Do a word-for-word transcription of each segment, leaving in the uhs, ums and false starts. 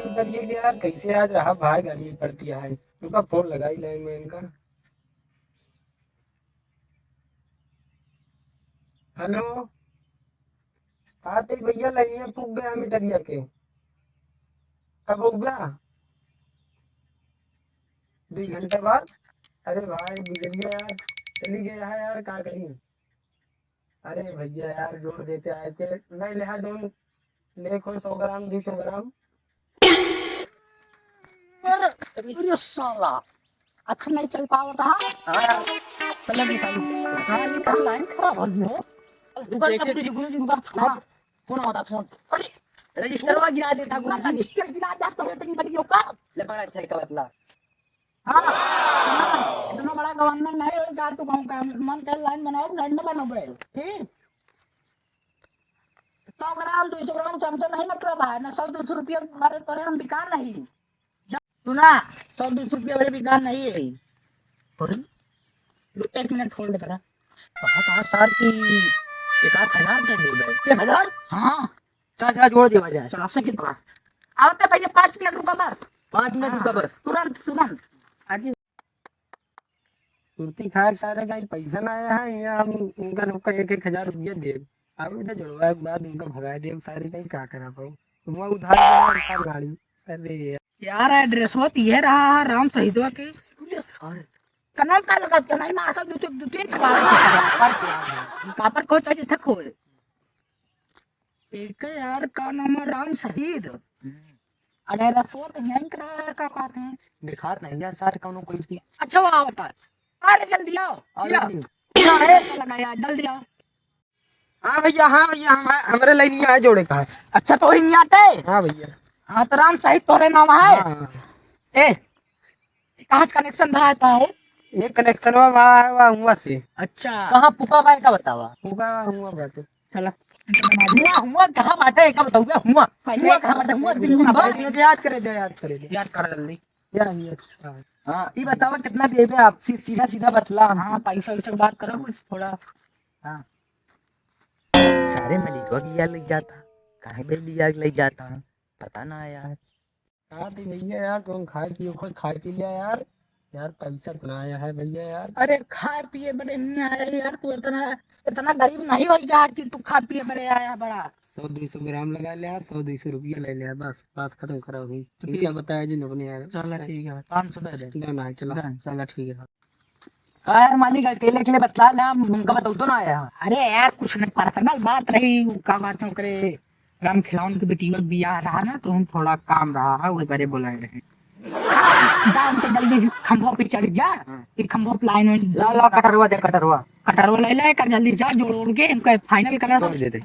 करिए कि यार, कैसे आज रहा भाई, गर्मी पड़ती है। रुका, फोन लगाई लाइन में इनका। हेलो, हाँ, ते भैया, लाइनिया फूक गया मीटरिया के। कब होगा? दुई घंटा बाद? अरे भाई, बिजलिया यार चली गया है यार, का करी? अरे भैया यार, जोड़ देते आए थे, नहीं लिहा जोन, ले कोई सौ ग्राम, दुई सौ ग्राम। अरे, अरे साला, अच्छा नहीं चल पावत हा? हाँ। चलो निकाल। हाँ, ये कहाँ लाइन खराब हो गई हो? रुका, रुका, रुका, रुका, रुका। हाँ। फोन आवता, फोन। अरे, रजिस्टरवा गिरा देता, गुरु जी। रजिस्टर गिरा देता, तो इतनी बड़ी औकात। ले, बड़ा अच्छा का बतला। हाँ, हाँ, इतना बड़ा गवर्नमेंट नहीं हो जा, तू कहूँ का मन कर लाइन बनाओ, लाइन में बनोगे, ठीक? सौ ग्राम, दुई सौ ग्राम से हमसे नहीं मतलब है, ना सौ दुई सौ रुपया मारे तोरे हम बिका नहीं। सुना, सौ दुई सौ रुपया मेरे बिका नहीं है। अरे, रुक एक मिनट होल्ड करा। कहा, कहा सर कि एक आध हजार दे दे भाई। एक हजार? हाँ। तो अच्छा, जोड़ देवा जाए। चलो, सबसे कितना? आवते भैया, पाँच मिनट रुका बस। पाँच मिनट हाँ, रुका बस। तुरंत, तुरंत। आगे। सुरती खाए सारे का पैसा ना आया है, यहाँ हम उनका सबका एक एक हजार रुपया देब। अब इधर जुड़वा के बाद उनका भगा देब सारे का, ही का करा पाऊ। वहाँ उधार देना, उधार गाड़ी। अरे यार। यार, एड्रेसवा तो ये रहा है, राम शहीदवा के। अरे। कनल का लगा, तो नहीं मार सकते, तो दो तीन सवाल। कापर को चाहिए थक होए। एक यार का नाम है राम शहीद। हम्म। अरे रसोई तो यहीं करा है, का कहते हैं? दिखात नहीं है सर, कौनो कोई की। अच्छा, वो आवता। अरे जल्दी आओ, आओ आओ। जल्दी। अरे लगा यार, जल्दी आओ। हाँ भैया, हाँ भैया, हम, हमरे लाइन में आए जोड़े का है। अच्छा, तो ही नहीं आते? हाँ भैया। हाँ, तो राम शहीद तोरे नाम है? हाँ, हाँ। ए, कहाँ से कनेक्शन भा है, का हो? ये कनेक्शन हुआ, हुआ, हुआ से। अच्छा। कहाँ पुका भाई का बतावा? पुका हुआ बाटे। चला। हुआ, हुआ कहाँ बाटे, का बताऊँ बे? हुआ, पहले हुआ कहाँ बाटे? हुआ दिल्ली में बा। याद करे दे, याद करे दे। याद कर जल्दी। या, या, हाँ। हाँ, ई बतावा कितना देबे आप? सी-, सीधा, सीधा बतला हमसे। हाँ, पैसा वैसा के बात करो कुछ थोड़ा। हाँ। सारे मलिकवा के लिया ले जाता, काहे बे लिया ले जाता, पता ना यार। हाँ, तो भैया यार, तुम खाए पिए, कोई खाए पी लिया यार। यार, पैसा इतना आया है भैया यार। अरे, खाए पिए बड़े नहीं आया यार, तू इतना, इतना गरीब नहीं हो गया कि तू खा पिए बड़े आया बड़ा। सौ दुई सौ ग्राम लगा ले यार, सौ दुई सौ रुपया ले ले यार, बस, बात खत्म करो ही। तो ठीक है, ठीक। बताया जी अपने यार। चला ठीक है, पाँच सौ दे दे। ना, ना, चला। चला ठीक है। का यार मालिक, अकेले अकेले बतला ना, हम उनका बताऊ तो ना आया। अरे यार, कुछ नहीं, पर्सनल बात रही, उ का बात है, ओकरे राम खिलावन के बेटी का बियाह रहा ना, तो हम थोड़ा काम रहा है, वही बारे बोला रहे। जा, उनके जल्दी खंभों पे चढ़ जा, हाँ। फिर खंभों पे लाइन वाइन ला, ला, कटरवा दे, कटरवा। कटरवा ले ले, कर जल्दी जा, जोड़ ओड़ के इनका फाइनल करा, सब दे दे।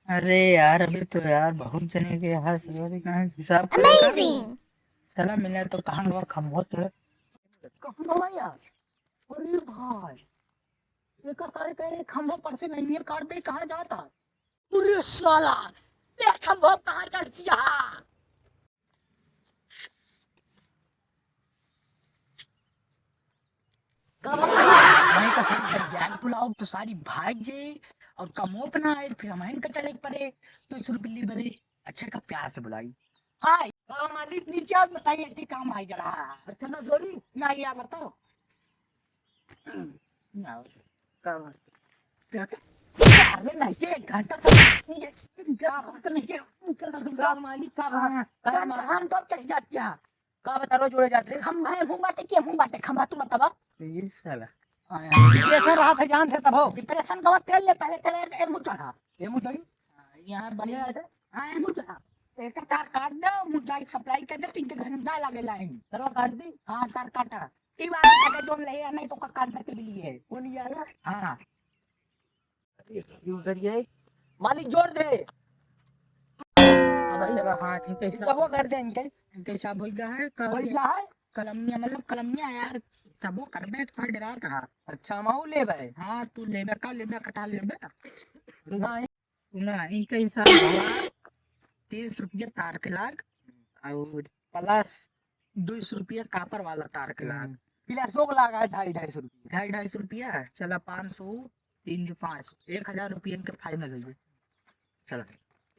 अरे यार, अभी तो यार बहुत जने के यहाँ से अभी कहाँ हिसाब करेगा? Amazing। चला मिला तो कहाँ हुआ खंभो तोड़े? कहाँ हुआ यार? अरे भाई, एक सारे कह रहे खंभो पर से नहीं है, काट दे, कहाँ जाता? अरे साला, ये खंभो कहाँ चढ़ गया? का बात है? मैं तो सारी बजाय बुलाओ तो सारी भाग जाए और कमोप ना आए, फिर हम इनका चढ़े पड़े, तो सुरबिल्ली बने। अच्छा, का प्यार से बुलाई। हाय, हाँ मालिक, नीचे आओ, बताइए, ठीक काम आई जरा। अच्छा ना जोड़ी? ना, ये बताओ। ना, का बात? क्या, क्या? अरे नहीं, ये एक घंटा से ये, क्या बात नहीं है? का मालिक, का बात? हाँ, का बात? हम तो चढ़ जाते हैं। का बता, रोज उड़े जात रे? हम भाई, हूँ बाटे के, हूँ बाटे, खंभा तू बतावा। ये साला। हाँ यार, डिप्रेशन रहा था, जान थे तब हो। डिप्रेशन का तेल ले, पहले चले, ए मुँह चढ़ा। ए मुँह चढ़ी? हाँ, यहाँ बढ़िया है। हाँ, ए मुँह चढ़ा। एक तार काट दे, मुँह जाई सप्लाई कर दे, तीन के घर में जाए लागे लाइन। तार काट दी? हाँ, तार काटा। ई बात काटे जोन ले, नहीं तो का काट दे के लिए। कौन यार? हाँ। यूं करिए, मालिक जोड़ दे। अब ये रहा, इनके इनका हिसाब, वो कर दे इनके। इनके हिसाब हो गया है, कल हो गया है? कलमिया, मतलब कलमिया यार, तब वो करबे, थोड़ा डरा था। अच्छा, हम आऊ लेबे? हाँ, तू लेबे, का लेबे, कटा लेबे? हाँ। ना, इनके हिसाब हुआ तीस रुपया तार के लाग और प्लस दो सौ रुपया कापर वाला तार के लाग। हम्म। प्लस वो लाग है ढाई, ढाई सौ रुपया। ढाई, ढाई सौ रुपया, चला पाँच सौ, तीन के पाँच, एक हजार रुपया इनके फाइनल हो गए। चला।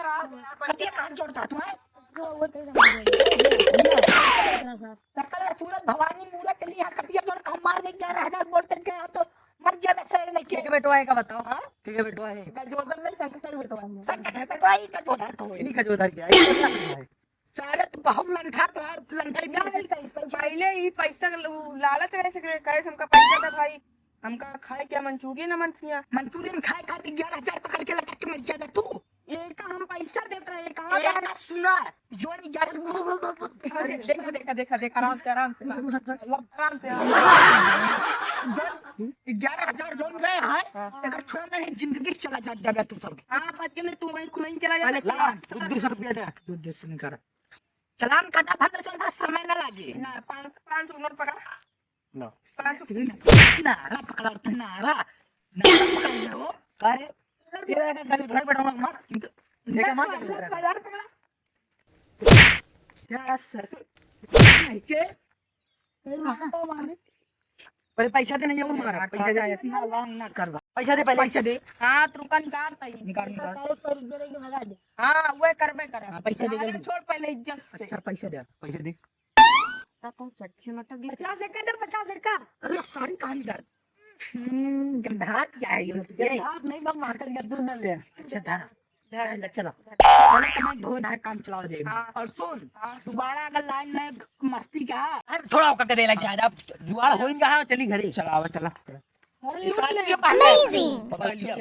करा। कटिया कहाँ जोड़ता तू, हैं? सकल सूरत भवानी मूरत चली यहाँ, कटिया जोड़ के हम मार दे, ग्यारह हजार बोल के गया तो मर जावे से नहीं के। ठीक है बेटवा, एक बताओ। हाँ? ठीक है बेटवा है। गजोधर नहीं, संकट है बेटवा है। संकट है बेटवा, ई गजोधर को। ई गजोधर क्या? ई गजोधर क्या है? सारे तो बहुत लंठा तो है, लंठा ही नहीं है। पहले ही पैसा के उ लालच रहे से करे, कहे हमका पैसा दे भाई, हमका खाए क्या मंचूरियन ना मंचूरियन। मंचूरियन खाए खातिर ग्यारह हजार पकड़ के लटक के मर जाता तू। ये का हम पैसा देत रहे, कहाँ एक जा रहे? का सुना, जोन ग्यारह अरे, देखा, देखा, देखा, देखा, आराम से, आराम से, आराम से, आराम से। ग्यारह हजार जोन गए हैं, हाँ। तेरा छोड़ नहीं, जिंदगी से चला जा, जाबे तू सब। हाँ, बात के में तू भाई खुद ही चला जा। अरे, चला, दो सौ रुपया दे, दो सौ निकाल। चलान काटा फंद से उनका समय ना लागे। ना, पाँच, पाँच सौ नोट पकड़ा। लो। पाँच सौ। नारा पकड़ा, नारा। नारा पकड़ा लो। अरे, तेरा का घर, घर बैठा हुआ मत। देखा मत। पाँच सौ पकड़ा। क्या ससुर? नहीं के? पहले पैसा दे, नहीं, और मारा, पैसा दे। इतना लॉन्ग ना करवा। पैसा दे पहले। पैसा दे। हाँ, तो रुका, निकाल तई। निकाल, निकाल। साढ़े सौ रुपये लेके भगा दे। हाँ, वह करबे करे। हाँ, पैसा दे, अरे, जल्दी। छोड़ पहले इज्जत से। अच्छा, पैसा दे, पैसा दे। का तू चट्टी मटक गई? पचास एक का दे, पचास एक का। अरे, सारी कहानी कर। हम्म, गंधार क्या है ये? गंधार नहीं, बम मार कर गद्दू न ले। अच्छा, धरा। धरा, चलो। चलो, तुम्हें धो धार काम चलाओ जाए। हाँ। और सुन, हाँ। दोबारा अगर लाइन में मस्ती का, अरे, थोड़ा ओका के दे लग जा, अब जुआड़ होइन कहाँ, चली घरे। चला, आवा, चला। अरे, लूट ले। Amazing। पकड़ लिया।